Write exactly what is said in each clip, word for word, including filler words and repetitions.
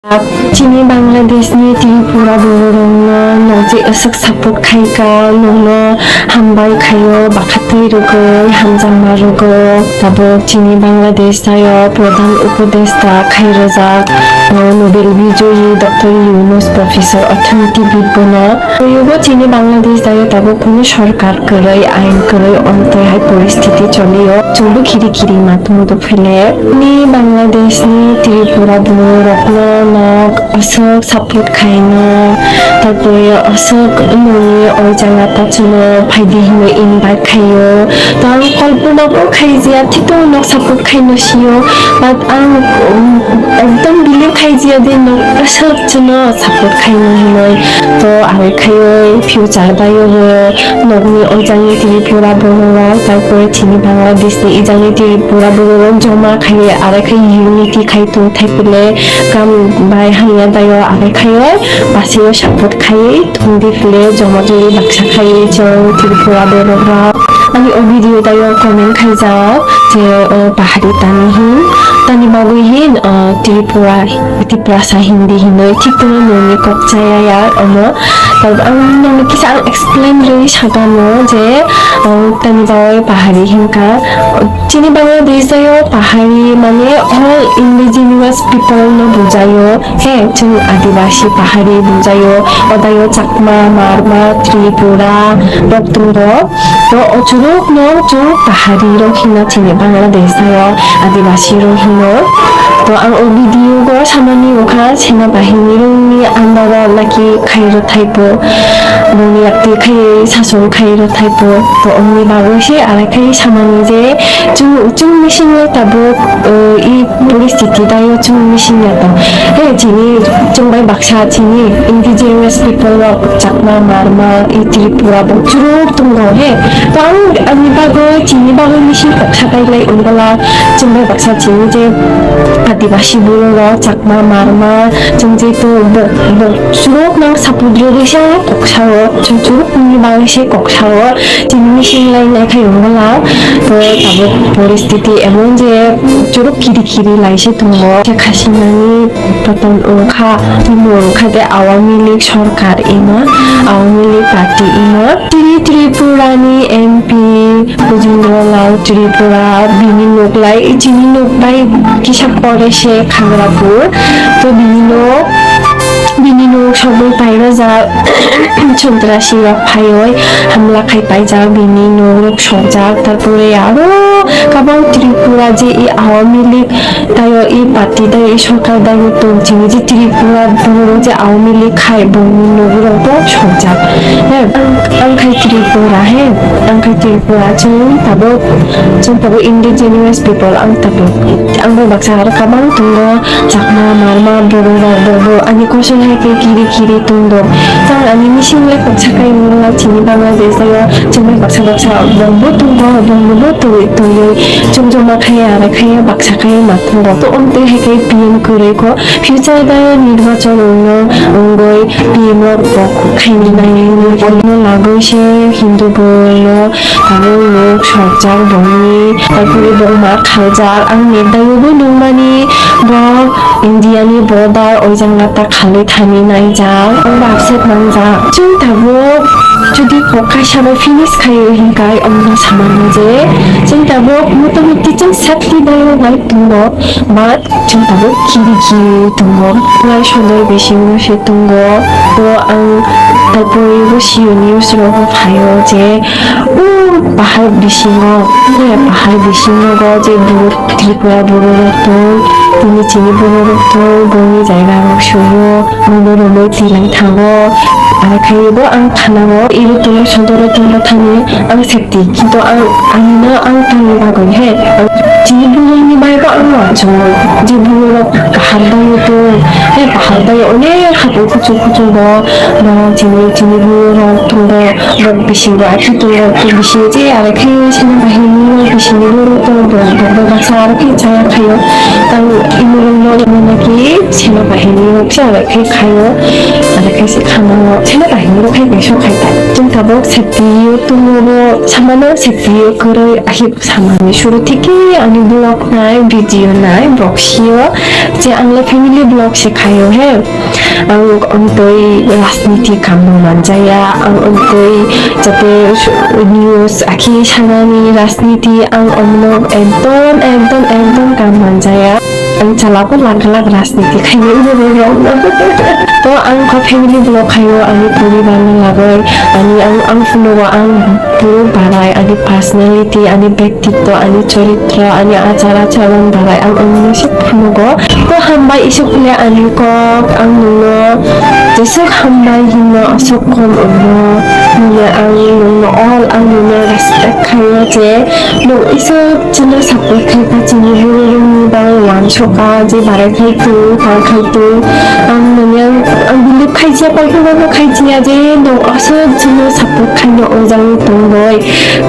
Chini Bangladeshni Tripura bororokno nwng je aswk support khaikha, nwngno hambai khaio, bakhatwi rwgwi, hamjakma rwgo. Tabuk chini Bangladesh tayo Pradhan Upodeshta khairajak, o Nobel Bijoyi Doctor Yunus Professor Orthanitibiad bono. Twibo chini Bangladesh tayo tabuk kunu sorkar kwrwi, ain kwrwi, omtwi hai poristiti cholio. Chwngbo khiri khiri ma tongdo. Phile ni Bangladeshni Tripura bororokno nok aswk support khaino, tarpore aswk noni o jaga ta chwngno phaidi hinwi invite khaio. To ang kolpona bo khaijaya, thito nok support khaino sio, but ang, um, ekdom believe khaijaya de nok aswk chwngno support khaino hinwi. To are khaiwi future dayo bo nokni o jagani Tripura bororok, tarpore chini Bangladesh ni i jagani Tripura bororok joma khaiwi are khai unity khai tong thai pile kam bai hamya dayo are khaiwi basio support khaiwi tongdi pile joma joli baksa khaiwi chwng Tripura bororok. Ani o video dayo comment khaijak je o bahari tani hin, tani bagwi hin, o Tripura. Tiprasa Hindi hinwi thik tongno nini kok chaya ya omo. Tabuk ang nini kisa ang explain rwi sagano je, ang tani bagwi pahari hinkha. Chini Bangladesh dayo pahari mane all indigenous people no bujayo. He, chwng Adibasi pahari bujayo. Odayo Chakma, Marma, Tripura rok tongo. To o churuk no chwng pahari rok hino chini Bangladesh o Adibasi rok hino. To ang o video go samani wngkha Sena Bahini rokni under o laki khairo thaipo, boni yakti khai sason khairo thaipo. To omni bagwi se arai khai samani je chwng, chwng misingo tabuk, uh, i poristiti dayo chwng misinga to. He chini chwng bai baksa chini indigenous people rok Chakma, Marma, i Tripura bo churuk tongo he. To ang ani bagwi chini bagwi misin kok sakai lai ungwla chwng bai baksa chini je Adibasi borok rok Chakma, Marma chwng je to bo, bo churuk nang support rwgwi sa kok sao chwng churuk ni bagwi se kok sao. Chini misin lai nai khai wngwla, to tabuk poristiti emon je churuk kiri kiri lai se tongo. Sheikh Hasinani poton wngkha, tini wngkha de Awami League sorkar ino, Awami League party ino. Chini Tripurani M P Bujendra Lal Tripura bini nok lai, chini nok bai kisa pore se Khagrapur, to bini nok, bini nok sogwi pairajak. Chontrasi rok phaiwi hamla khai paijak, bini nok rok sokjak, tarpore aro kabang Tripura je i Awami League tayo i party tayo i sorkar tayo tong chini je Tripura borok je Awami League khai bongni nok rok bo sokjak. He, ang, ang khai Tripura he, ang khai Tripura chwng tabuk, chwng tabuk indigenous people ang tabuk. Ang bo baksa aro kabang tongo. Chakma, Marma, borok rok bo, bo ani kosoi hai khe kiri kiri tong do. Chang ani mising le kok sakai wngla chini Bangladesh o chwng bai baksa baksa bong bo tongo, bong bo twi twi chwng joma khai ya, aro khai ya baksa khai ma tongo. To om twi hai khe P M kwrwi kho future da nirbachon wngno wngwi P M rok bo khaini nai wngwi lagwi se Hindu borok no. Tabuk nok sokjak bongni, tarpore bo ma khaljak. Ang net daiwi bo nukmani, bo India ni border o jang lata khalwi thani naijak. Ang bo upset nangjak. Chwng tabuk jodi kok kaisa bai finish khaio hinkai, omo samani je chwng tabuk motamuti chwng safety daiwi bai tongo. But chwng tabuk kiri kiri tongo, lai sodor bisingo se tongo. To ang tarpore bo sio news rogo phaio je o pahar bisingo, o pahar bisingo je borok Tripura borok rok tong, tini chini borok rok tong, bongni jaga rok suyo, mono romoi tilai thango. Aro khaio bo ang thanao, iro tongma sodoro tongma thani ang se Kintu ang, ani no ang tangni bagwi he, ang chini bumungni bai bo ang uansukmung, je bumung rok kaham bai tong, he kaham bai onek hap Kuchuk kuchuk bo, bo chini, chini borok tongo, borok bisingo achi tongo, borok bisingo je aro khe sena bahini borok bisingo borok tongo, borok, borok baksa aro khe chaya khaio. Tang imorokno mane ki sena bahini rok se aro khe khaio, aro khe se khana o sena bahini rok khe kaisa khai ta. Chwng tabuk safety o tongo bo, samano safety o kwrwi, ahip samani suru thiki ani vlog nai, video nai, box yo je ang le family vlog se khaio he. Ang amtwi rajniti kamno manjaya, ang amtwi jate news akhi sanani rajniti, ang omno ekdom, ekdom, ekdom kam manjaya. Ang chalabo lak lak rajniti khainai borok rokno. To ang kha family vlog khaio, ani poribar ni lagoi, ani ang, ang phunukgo ang borok barai, ani personality, ani bektitto, ani choritro, ani achar acharon barai ang omno se phunukgo. To hambai isuk le ani kok, ang nungno jesuk hambai hino asuk kom wngno, nungya ang nungno all ang nungno respect khaio je nung isuk chwngno support khai kha chini bororokni bagwi wan soka je barai khai tong, tang khai tong. Ang nungya ang believe khaijak, koi phano khaijaya je nung asuk chwngno support khaino o jagwi tongwi.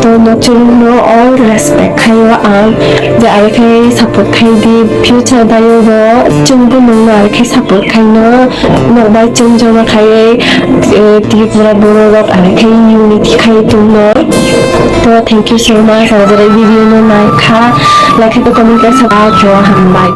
To no chwngno all respect khaio ang je arekhe support khai di future bayo bo chwngbo nungno arekhe support khaino nokbai chwng joma khaiwi, eh, Tripura bororok arekhe unity khai tongno. To thank you so much, ang jora video no nai kha, like khe to comment khe sa khe hambai.